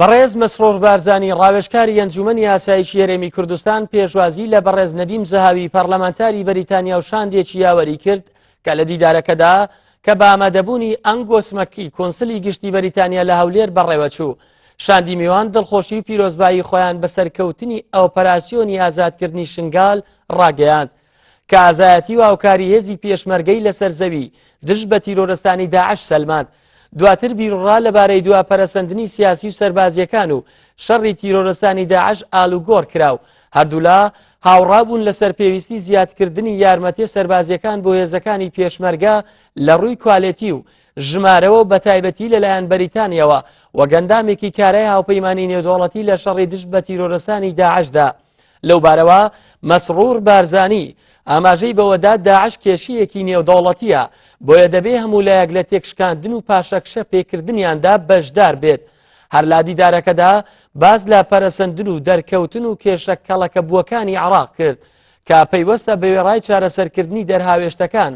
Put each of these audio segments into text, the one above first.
بەڕێز مەسرور بارزانی ڕاوێژکاری ئەنجومەنی ئاسایشی هەرێمی کوردستان پێشوازی لە بەڕێز نەدیم زەهاوی پەرلەمانتاری بەریتانیا و شاندێکی یاوەری کرد کە لە دیدارەکەدا کە بە ئامادەبوونی ئەنگۆس مەکی کونسلی گشتی بەریتانیا لە هەولێر بەڕێوەچوو شاندی میوان دڵخۆشی و پیرۆزبایی خۆیان بە سەرکەوتنی ئۆپەراسیۆنی ئازادکردنی شنگال ڕاگەیاند کە ئازایەتی و هاوکاری هێزی پێشمەرگەی لەسەر زەوی دژ بە تیرۆرستانی داعش سەلماند. دواتر بیروڕا لەبارەی دوا پەرەسەندنی سیاسی و سەربازیەکان و شەڕی تیرۆرستانی داعش ئالوگۆڕ کرا و هەردوولا هاوڕابوون لەسەر پێویستی زیادکردنی یارمەتیە سەربازیەکان بۆ هێزەکانی پێشمەرگە لە ڕووی کوالێتی و ژمارەوە و بەتایبەتی لەلایەن بەریتانیاوە وەک ئەندامێکی کارای هاوپەیمانی نێودەوڵەتی لە شەڕی دژ بە تیرۆرستانی داعشدا. لەوبارەوە مەسڕوڕ بارزانی ئاماژەی بەوەدا داعش کێشەیەکی نێودەوڵەتیە بۆیە دەبێ هەموو لایەک لە تێکشکاندن و پاشەکشە پێکردنیاندا بەشدار بێت. هەر لە دیدارەکەدا باس لە پەرەسەندن و دەرکەوتن و کێشە کەڵەکەبووەکانی عێراق کرد کە پەیوەستە بە وێڕای چارەسەرکردنی دەرهاوێشتەکان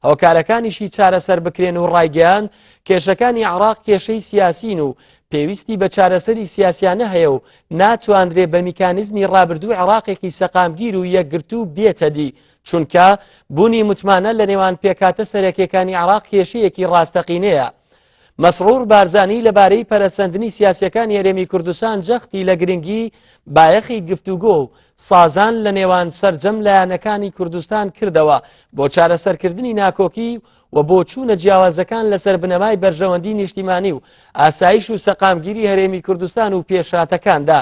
هۆکارەکانیشی چارەسەر بکرێن و ڕایگەیاند کێشەکانی عێراق کێشەی سیاسین و پێویستی بە چارەسەری سیاسیانە هەیە و ناتوانرێ بە میکانیزمی ڕابردوو عێراقێکی سەقامگیر و یەکگرتوو بێتە دی چونکە بوونی متمانە لە نێوان پێکهاتە سەرەکیەکانی عێراق کێشەیەکی ڕاستەقینەیە. مەسرور بارزانی لەبارەی پەرەسەندنی سیاسیەکانی هەرێمی کوردستان جەختی لە گرنگی بایەخی گفتوگۆ و سازان لە نێوان سەرجەم لایەنەکانی کوردستان کردەوە بۆ چارەسەرکردنی ناکۆکی و بۆچوونە جیاوازەکان لەسەر بنەمای بەرژەوەندی نیشتیمانی و ئاسایش و سەقامگیری هەرێمی کوردستان و پێشهاتەکاندا.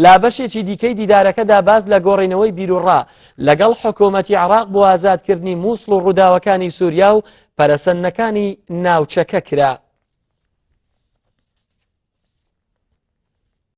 لە بەشێکی دیکەی دیدارەکەدا باس لە گۆڕینەوەی بیروڕا لەگەڵ حکوومەتی عێراق بۆ ئازادکردنی مووسڵ و ڕووداوەکانی سووریا و پەرەسەندنەکانی ناوچەکە کرا.